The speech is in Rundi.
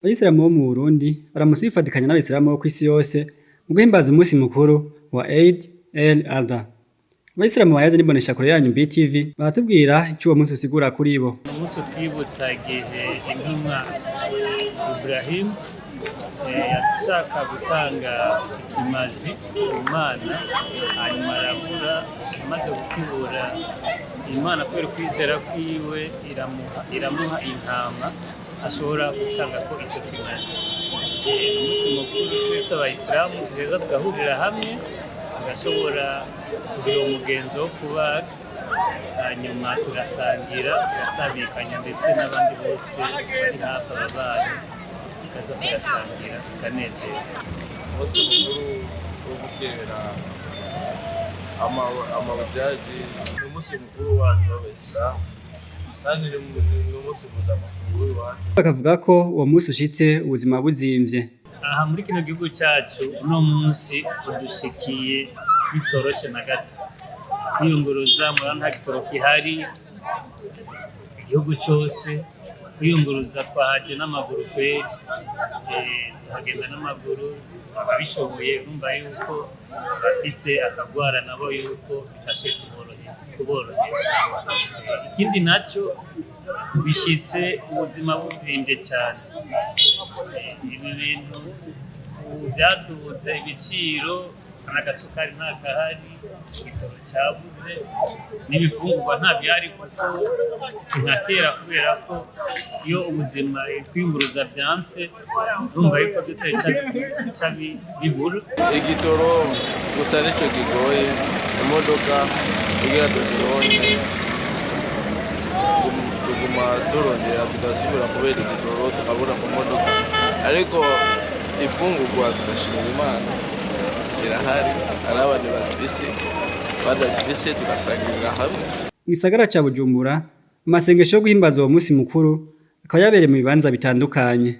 Abayisilamu bo mu Burundi baramutse bifatikanya n'abayisilamu bo kw'isi yose mu guhimbaza umunsi mukuru wa Eid el Adha. Abayisilamu bayaze n'imboneshakure yanyu BTV baratubwira ico uwo munsi usigura kuri bo. Umunsi utwibutsa igihe intumwa Ibrahim yashaka gutanga ikimazi ku Mana, hanyuma arabura. Amaze gukibura, Imana kubera ukwizera kwiwe iramuha intama ashobora gutanga ko ico kimazi. Umunsi mukuru twese abayisilamu duheza tugahurira hamwe, tugashobora kugira umugenzo wo kubaga, hanyuma tugasangira, tugasabikanya, ndetse n'abandi bose bari hafi, ababanyi, tukaza tugasangira, tukanezerwa. Umunsi mukuru wo gutera amabujaji ni umunsi mukuru wacu w'abayisilamu kandi ni umunsi mpuzamakungu w'iwacu. Bakavuga ko uwo munsi ushitse ubuzima buzimvye. Aha muri kino gihugu cyacu, uno munsi udushikiye bitoroshe na gato. Kwiyunguruza, murabona nta gitoro gihari igihugu cyose. Kwiyunguruza twahaje n'amaguru kweri. Tuhagenda n'amaguru. Ababishoboye urumva yuko bafise akagwara nabo yuko bitashe kuborohera. Ikindi naco, bishitse ubuzima buzimvye cyane. Ibi bintu ubu byaduze ibiciro, n'agasukari ntakahari, igitoro cyabuze, n'ibifungurwa nta byari, kuko si nka kera, kubera ko iyo ubuzima, kwiyunguruza byanse, urumva yuko byose bica bibura. Igitoro gusa nico kigoye. Imodoka kugira tuzironke tuguma turondera, tugasubira kubera igitoro tukabura mu modoka, ariko ifungurwa tugashima Imana kirahari. Hari abantu bazifise, badazifise tugasangirira hamwe. Mu gisagara ca Bujumbura, amasengesho yo guhimbaza uwo munsi mukuru akaba yabereye mu bibanza bitandukanye.